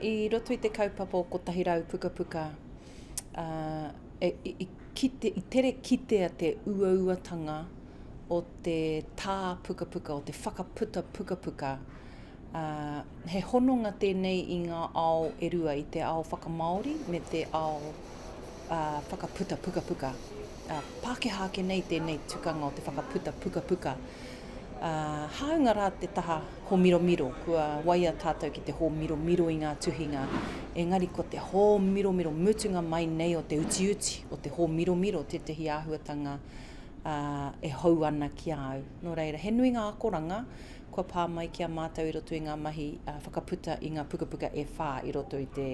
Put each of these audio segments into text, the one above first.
I roto i te kaupapa o 100 pukapuka, ā, e, i, i kite, i tere kitea te uauatanga o te tā pukapuka, o te whakaputa pukapuka, ā, he hononga tēnei i ngā ao e rua, i te ao whakamāori me te ao ā, whakaputa pukapuka. Ā, Pākehā ake nei tēnei tukanga o te whakaputa pukapuka. Ā, hāunga rā te taha hōmiromiro, kua waia tātou ki te hōmiromiro i ngā tuhinga, engari ko te hōmiromiro mutunga mai nei o te utiuti, o te hōmiromiro tētehi āhuatanga ā, e hou ana ki a au. Nō reira, he nui ngā akoranga kua pā mai ki a mātou i roto i ngā mahi whakaputa i ngā pukapuka e whā i roto i te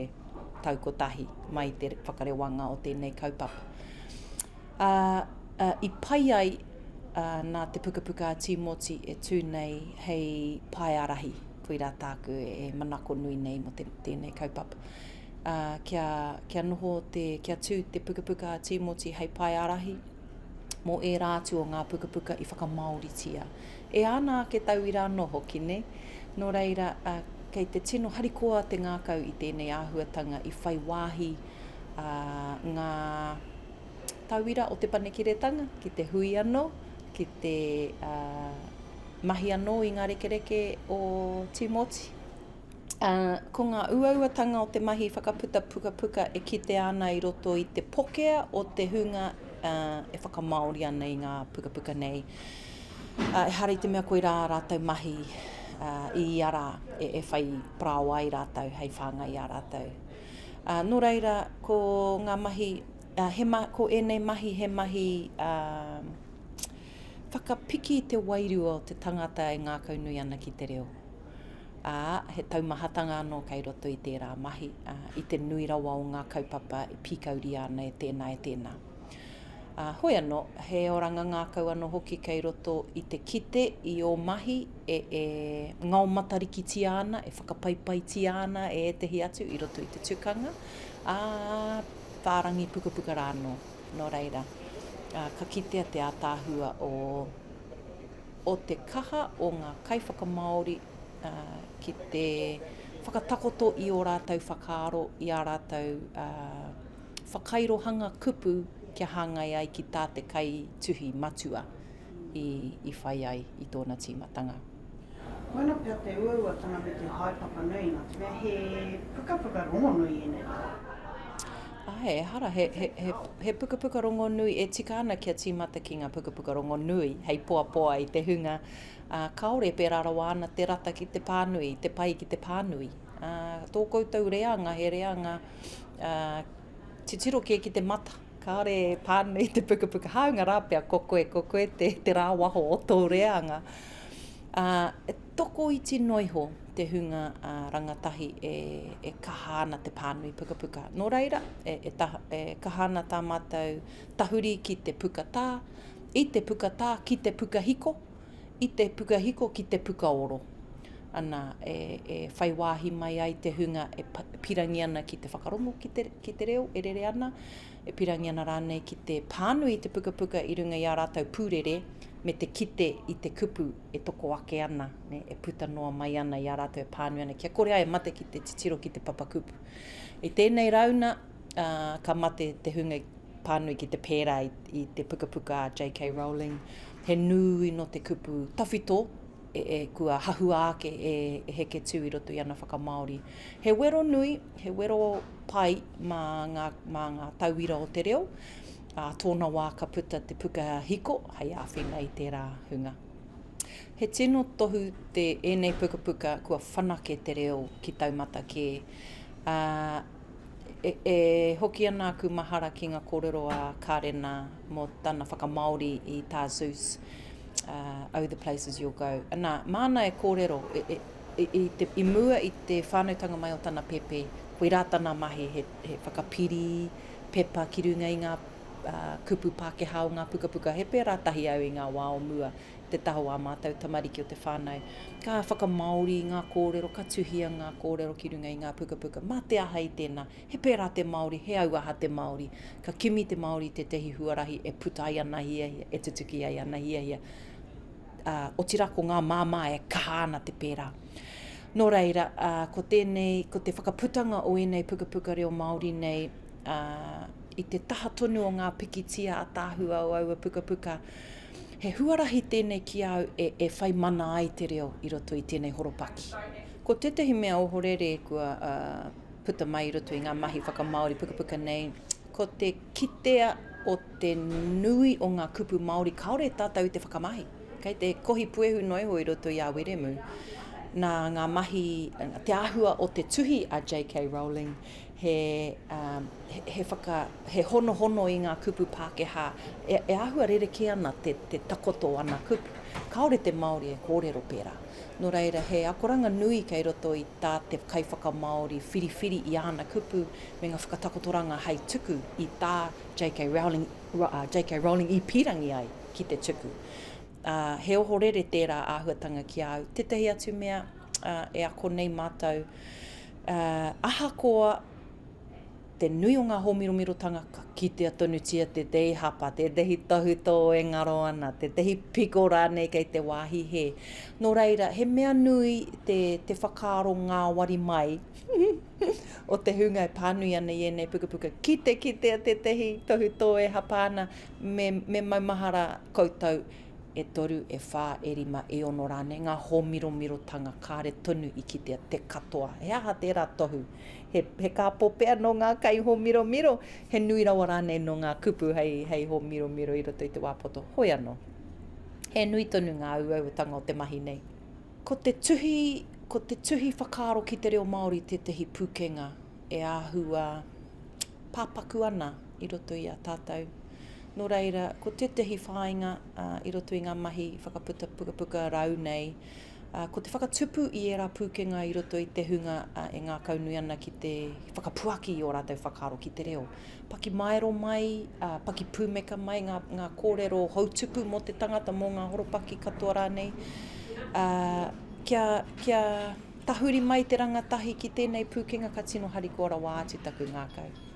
tau kotahi mai i te whakarewanga o tēnei kaupapa. Ā, i pai ai nā te pukapuka a Tīmoti e tū nei hei paeārahi, koirā tāku e manako nui nei mō tēnei kaupapa. Ā, kia, kia noho te, kia tū te pukapuka a Tīmoti hei paeārahi mō ērā atu o ngā pukapuka i whakamāoritia. E āna ake tauira anō hoki, nē? Nō reira, kei te tino harikoa te ngākau i tēnei āhuatanga i whai wāhi ngā tauira o Te Panekiretanga ki te hui anō, ki te mahi anō i ngā rekereke o Tīmoti. Ā, ko ngā uauatanga o te mahi whakaputa pukapuka e kitea ana i roto i te pokea o te hunga e whakamāori ana i ngā pukapuka nei. Ā, ehara i te mea koirā ā rātou mahi i ia rā e whai parāoa ai rātou hei whāngai i a rātou. Ā, nō reira, ko ngā mahi, ā, he ma, ko ēnei mahi he mahi, ā, whakapiki i te wairua o te tangata e ngākaunui ana ki te reo. ā, he taumahatanga anō kei roto i tērā mahi, ā, i te nui rawa o ngā kaupapa e pīkauria ana e tēnā, e tēnā. Ā, hoi anō, he oranga ngākau anō hoki kei roto i te kite i ō mahi e, e ngao matarikitia ana, e whakapaipaitia ana e ētehi atu i roto i te tukanga, ā, whārangi pukapuka rā anō. Nō reira, ā, ka kitea te ātaahua o. o te kaha o ngā kaiwhakamāori ki te whakatakoto i ō rātou whakaaro, i ā rātou whakairohanga kupu kia hāngai ai ki tā te kaituhi matua i whai ai i tōna tīmatanga. Koina pea te uauatanga me te haepapa nui, nā te mea he pukapuka rongonui ēnei rā. Āe, ehara, he, he, he, he pukapuka rongonui e tika ana kia tīmata ki ngā pukapuka rongonui hei poapoa i te hunga, ā, kāore e pērā rawa ana te rata ki te pānui, te pai ki te pānui. Ā, tō koutou reanga, he reanga, ā, titiro kē ki te mata, kāore e pānui te pukapuka, hāunga rā pea ko koe, ko koe te, te rāwaho o tō reanga. Ā, Tokoiti noa iho te hunga rangatahi e kaha ana te pānui pukapuka. Nō reira, e kaha ana tā mātou tahuri ki te puka tā, i te puka tā ki te puka hiko, i te puka hiko ki te puka oro. Ana, e whai wāhi mai ai te hunga e pirangi ana ki te whakarongo ki te reo e rere ana, e pirangi ana rānei ki te pānui i te pukapuka i runga i ā rātou pūrere me te kite i te kupu e toko ake ana, nē, e puta noa mai ana i a rātou e pānui ana, kia kore ai e mate ki te titiro ki te papakupu. I tēnei rauna, ā, ka mate te hunga pānui ki te pērā i, i te pukapuka a JK Rowling, he nui nō te kupu tawhito e, e, kua hahua ake e, e Heketū i roto i ana whakamāori. He wero nui, he wero pai mā ngā, mā ngā tauira o te reo, Ā tōna wā ka puta te puka hiko hei āwhina i tērā hunga. He tino tohu te ēnei pukapuka kua whanake te reo ki taumata kē. Ā, e, e hoki ana aku mahara ki ngā kōrero a Kārena mō tana whakamāori i tā Zeus, uh, Oh the places you'll go. Nā, māna e kōrero, e, e, i, i, te, i mua i te whānautanga mai o tana pēpē, koirā tana mahi, he, he whakapiri, pepa ki runga i ngā kupu Pākehā o ngā pukapuka. He pērā tahi au i ngā wā o mua, i te taha o ā mātou tamariki o te whānau. Ka whakamāori i ngā kōrero, ka tuhia ngā kōrero ki runga i ngā pukapuka. Mā te aha i tēnā? He pērā te Māori, he auaha te Māori. Ka kimi te Māori i tētehi huarahi e puta ai ana hiahia, e tutuki ai ana hiahia. Ā, otirā ko ngā māmā e kaha ana te pērā. Nō reira, ko tēnei, ko te whakaputanga o ēnei pukapuka reo Māori nei, i te taha tonu o ngā pikitia ataahua o aua pukapuka, he huarahi tēnei ki a au e, e whai mana ai te reo i roto i tēnei horopaki. Ko tētehi mea ohorere kua puta mai i roto i ngā mahi whakamāori pukapuka nei, ko te kitea o te nui o ngā kupu Māori kāore tātou i te whakamahi. Kei te kohi puehu noa iho i roto i a Wiremu. Nā ngā mahi, te āhua o te tuhi a JK Rowling, he, um, he, he, whaka, he honohono i ngā kupu Pākehā, e, e āhua rerekē ana te, te takoto o ana kupu. Kāore te Māori e kōrero pērā. Nō reira, he akoranga nui kei roto i tā te kaiwhakamāori whiriwhiri i āna kupu me ngā whakatakotoranga hei tuku i tā JK Rowling, JK Rowling i pīrangi ai ki te tuku. Ā, he ohorere tērā āhuatanga ki a au. Tētahi atu mea e ako nei mātou, ā, ahakoa te nui o ngā hōmiromirotanga, ka kitea tonutia tētehi hapa, tētehi tohutō e ngaro ana, tētehi piko rānei kei te wāhi hē. Nō reira, he mea nui te, te whakaaro ngāwari mai o te hunga e pānui ana i ēnei pukapuka. Ki te kitea tētehi tohutō e hapa ana, me, me maumahara koutou e toru, e whā, e rima, e ono rānei ngā hōmiromirotanga kāre tonu i kitea te katoa. He aha tērā tohu? He, he kāpō pea nō ngā kaihōmiromiro, he nui rawa rānei nō ngā kupu hei, hei hōmiromiro i roto i te wā poto. Hoi anō, he nui tonu ngā uauatanga o te mahi nei. Ko te tuhi, ko te tuhi whakaaro ki te reo Māori tētehi pūkenga e āhua pāpaku ana i roto i a tātou. Nō reira, ko tētehi whāinga i roto i ngā mahi whakaputa pukapuka rau nei, ko te whakatupu i ērā pūkenga i roto i te hunga e ngākaunui ana ki te whakapuaki i ō rātou whakaaro ki te reo. Pakimaero mai, pakipūmeka mai ngā, ngā kōrero houtupu mō te tangata, mō ngā horopaki katoa rānei. Kia, kia tahuri mai te rangatahi ki tēnei pūkenga ka tino harikoa rawa atu taku ngākau.